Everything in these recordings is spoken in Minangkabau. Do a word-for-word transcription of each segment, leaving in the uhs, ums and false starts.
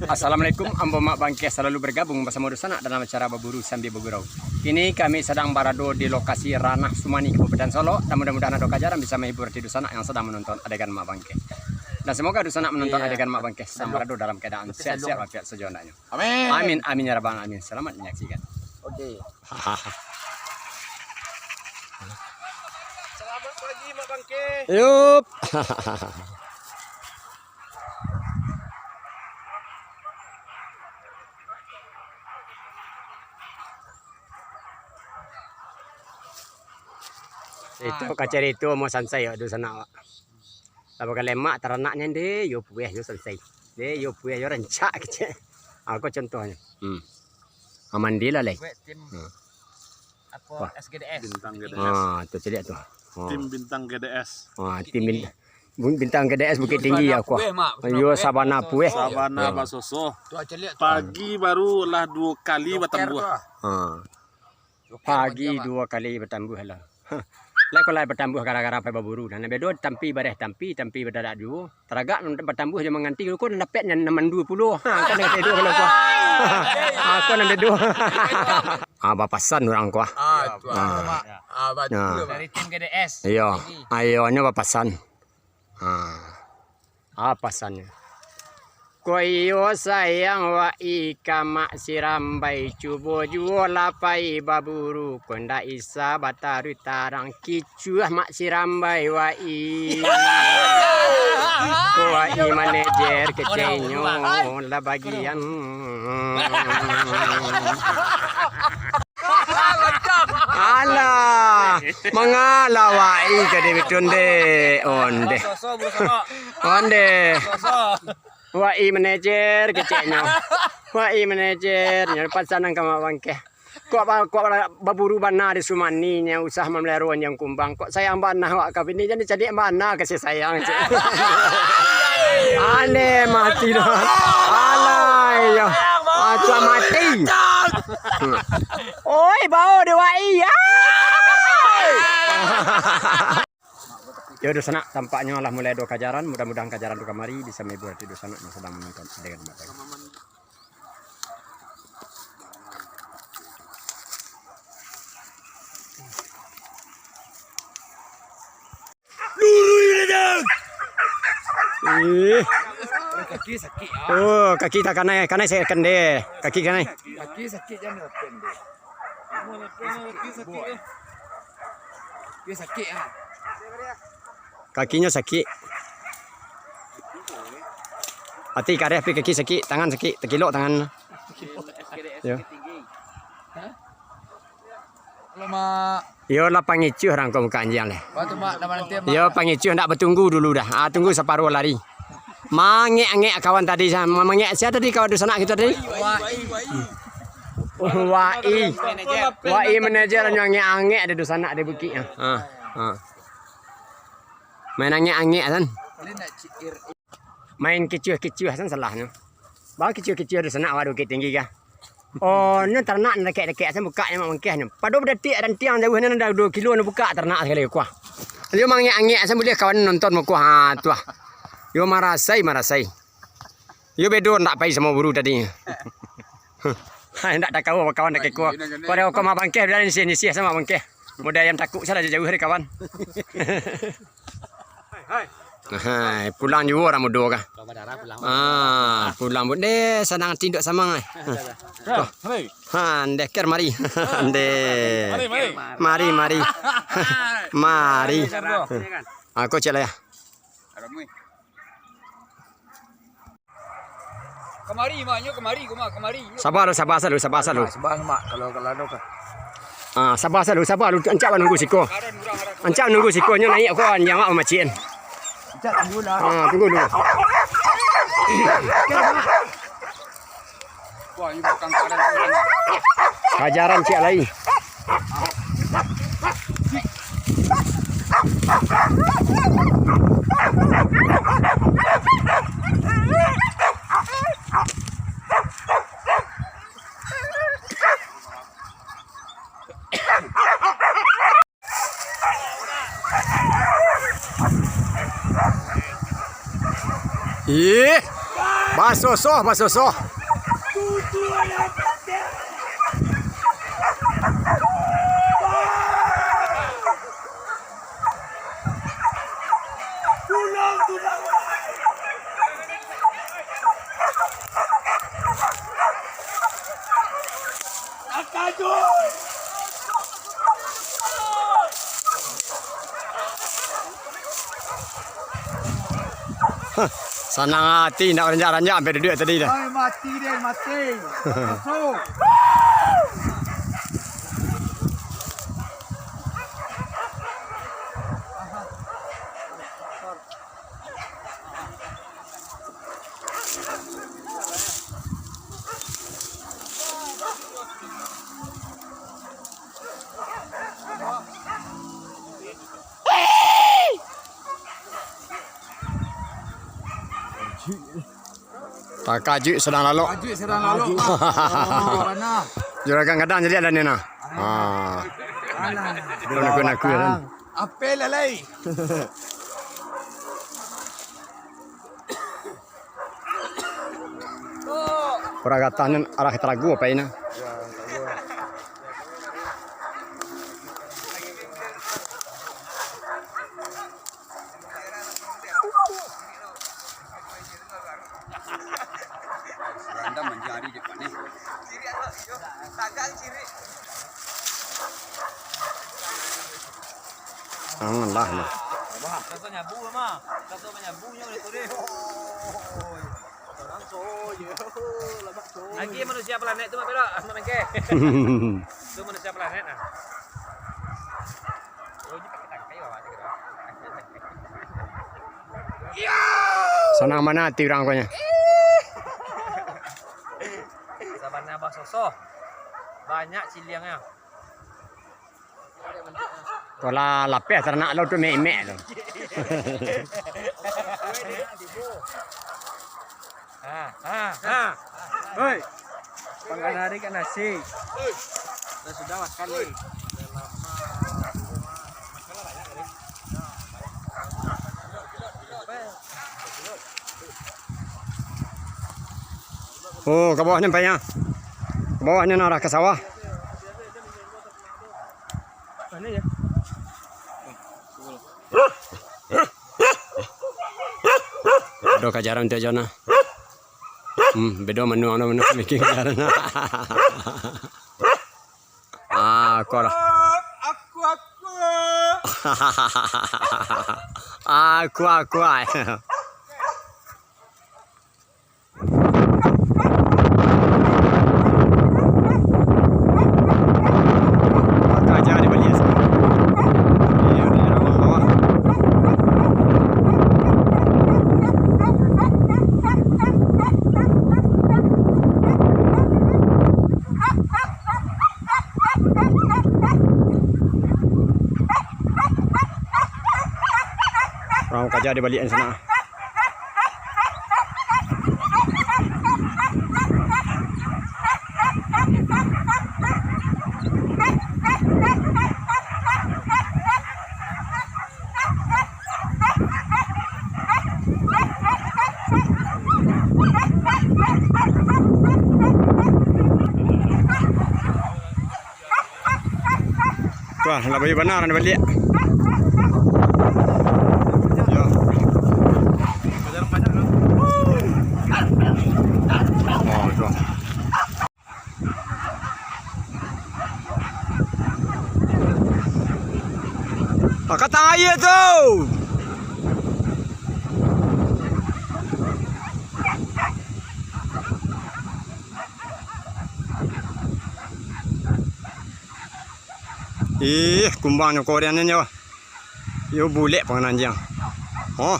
Assalamualaikum, ambo Mak Bangkeh salalu bergabung basamo dunsanak dalam acara Baburu Sambil Bagurau. Kini kami sadang barado di lokasi Ranah Sumani, Kabupaten Solok, dan mudah-mudahan ado kajaran bisa menghibur hati dunsanak yang sedang menonton adegan Mak Bangkeh. Dan semoga dunsanak menonton adegan Mak Bangkeh sadang barado dalam keadaan sehat-sehat walafiat sajo andaknyo. Amin. Amin, amin ya rabbal alamin. Selamat menyaksikan. Oke. Selamat pagi, Mak Bangkeh. Yup. Itu ka carito mo sansai awak dunsanak awak. Lah bakalemak taranaknyo ndeh, yo pueh, yo sansai. Ndeh, yo pueh, yo rancak kecek. Ako contohnyo. Hmm. Ah, mandi lah lai. Buek tim Hmm. apo, Wah. S G D S. Bintang G D S. Ah, tu caliak tu. Ah. Tim Bintang G D S. Ah, tim bin-, bin-, Bintang G D S Bukittinggi Sabana aku. Pueh, Mak. Yo, Sabana pueh. Sabana basoso. Tu caliak tu. Pagi baru lah duo kali Joker batambuah. tu. Ah. Joker Pagi macam, Mak. duo kali batambuah lah. Lah kok lah batambuah gara-gara pai baburu. Nah, nan bedo tampi bareh tampi, tampi badadak juo. Taragak nan batambuah jo manganti ko nan dapek nan mandu pulo. Ha, kan nan bedo kalau ko. Ha, ko nan bedo. Ah, bapasan urang ko ah. Ah, tu Ah. ah, Mak. Ah, batul, Ah. Mak. Dari tim G D S. Iyo. Jadi. Ayonyo bapasan. Ah. Apa sannyo? Kok iyo sayang wak i ka Mak Sirambai, cubo juo lah pai baburu, kok ndak isa bataruih tarang, kicuah Mak Sirambai wak i. Wak i manajer keceknyo lah bagian. Alah, mangalah wak i ka dek itu ndeh. Ondeh. Ondeh. Wak i manajer keceknyo. Wak i manajer nyo pasan nan ka Mak Bangkeh. Kok ba-, kok ba-, baburu bana di Sumani nyo usah mamaliharo anjiang kumbang. Kok sayang bana wak ka bini, jadi cadiak bana kasih sayang, cek. Aneh mati dah. Alah, iyo. Macam mati. Oi, bao dek wak i. Ai! Yo, dunsanak, tampaknyo lah mulai ado kajaran. Mudah-mudahan kajaran tu kamari bisa menghibur hati dunsanak yang sedang menonton adegan Mak Bangkeh. Lurui dah. Eh. Kaki sakik ah. Oh, kaki tak kanai, kanai saya kendeh. Kaki kanai. Kaki sakik jangan lapen deh. Kaki sakik ah. Kakinyo sakik. Ati kareh, tapi kaki sakik, tangan sakik, takilok tangan. Yo. Hah? Alamak. Yo lah pangicuah rang ko muka anjiang leh. Wah, tu, Mak, nama nanti, Mak. Yo pangicuah ndak batunggu dulu dah. Ah, tunggu saparuah lari. Mangek-angek kawan tadi, sa-, mangek sia tadi kawan dunsanak kito tadi? Wak i. Oh, wak i. Manajer. Wak i manajer nyo angek-angek di dunsanak di bukik. Ah, ah. Main angek-angek kan. Main kicuah-kicuah kan salahnyo. Baa kicuah-kicuah dunsanak awak di Bukittinggi kah? Oh, nyo taranak nan dakek-dakek asa bukak nyo Mak Bangkeh nyo. Pado badatik rantiang jauah nyo nan duo kilo nyo bukak taranak sakali kuah. Yo mangek-angek asa buliah kawan nonton muko ha tu ah. Yo marasai, marasai. Yo bedo ndak pai samo buru tadi. Hai ndak takao kawan dakek kuah. Kau ada kau Mak Bangkeh biar nyisih-nyisih sama Mak Bangkeh. Model ayam takuk salah jauah dari kawan. Hai, pulang juo urang mudo kah? Ah, pulang bu-, deh, sanang tinduk samang, eh. Ha, ndeh, ker mari. Ndeh. Mari, mari. Mari. Aku cek lah ya. Kamari, Mak, nyo kamari, ko, Mak, kamari. Nyo. Saba lu, saba salu, saba salu. Saba, Mak, kalau, kalau ado ka. Ah, saba salu, saba lu, ancak nunggu siko. Ancak nunggu siko, nyo naiak ko, anjiang awak mamacik. Ancak tunggu lah. Ah, tunggu dulu. Wah, ini bukan karan tu. Kajaran ciek lai. Ih. Basosoh, basosoh. Hah, sanang ati, indak ranjak-ranjak sampai duduak tadi dah. Ai, mati deh, mati. Masuk. Takajuik sadang lalok. Takajuik sadang lalok, Pak. Oh, bana. Juragan gadang jadi alah ni nah. Ah. Alah. Kena, kena aku, kan. Apel lah lai. Urang gatah nan arah talago apo ina? Randam manjari je, Pak, ni. Jangan lah, nah. Raso nyabu, mah. Raso manyabunyo dek tu deh. Oi. Langsung, yo. Lamak, coy. Lagi manusia planet tu, Mak Belok. Mak Mengke. Tu manusia planet, nah. Oh, dia pakai tangkai bawah tu, kira. Sanang bana ati urang ko nyo. Sabana basosoh. Banyak ciliangnyo. Kalau lapeh taranak lo tu mek-mek tu. Ha, ha, ha. Oi. Pangganari ka nasi. Lah sudah makan ni. Oh, ka bawah ni, Pak, yo. Ka bawah ni, nah, arah ka sawah. Ado kajaran tu ajo nah. Hmm, bedo manuang, ado manuang bikin kajaran. Ah, aku lah. Aku, aku. Aku, aku, ai. Maka aja di baliak sana. Iyo, di ruang bawah. Urang kaja di baliak sana. Wah, lah bayu bana urang baliak. Yo. Oh, tu. Angkatan aia tu. Ih, kumbangnyo korean nyo. Yo bulek panganan jiang. Oh.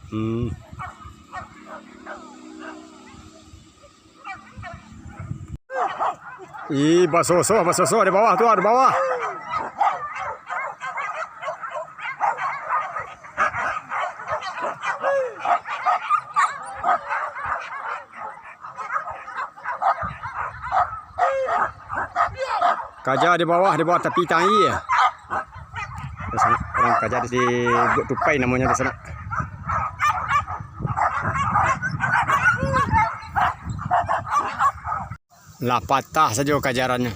Hmm. Ih, basosoh, basosoh, di bawah tu, di bawah. Kaja di bawah, di bawah tapi tanggi. Di sanak, urang kaja di Buk Tupai namonyo di sanak. Lah patah sajo kajarannyo.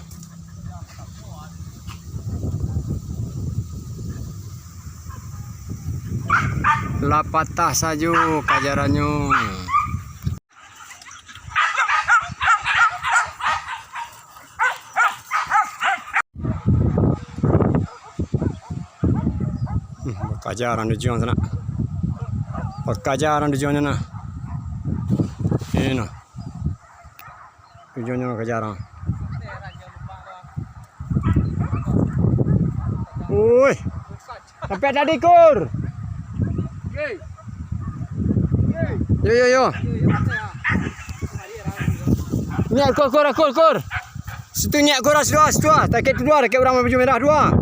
Lah patah sajo kajarannyo. Hmm, bakaja urang di ujuang sanak. Bakaja urang di ujuang sanak. Ino. Ujuangnyo kaja urang. Woi. Sampai tadi, Kur. Yo, yo, yo. Ni, Kur, Kur, Kur, Kur. Situ, ni, Kur, situ, situ. Takik tu dua, takik urang baju merah dua.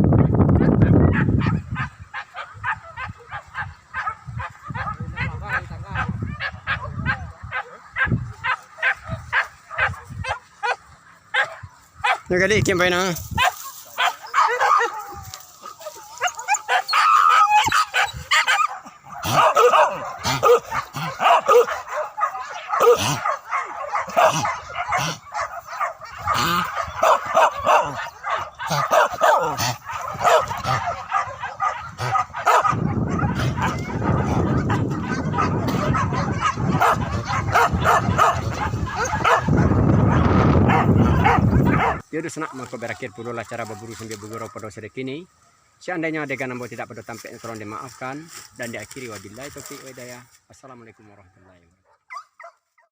Yo, gali, kem pai na. Yo, dunsanak, mako barakhir pulolah acara baburu sambia bagurau pado sore kini. Seandainyo adegan ambo tidak pado tampek, tolong dimaafkan, dan diakhiri wabillahi taufiq wal hidayah. Assalamualaikum warahmatullahi wabarakatuh.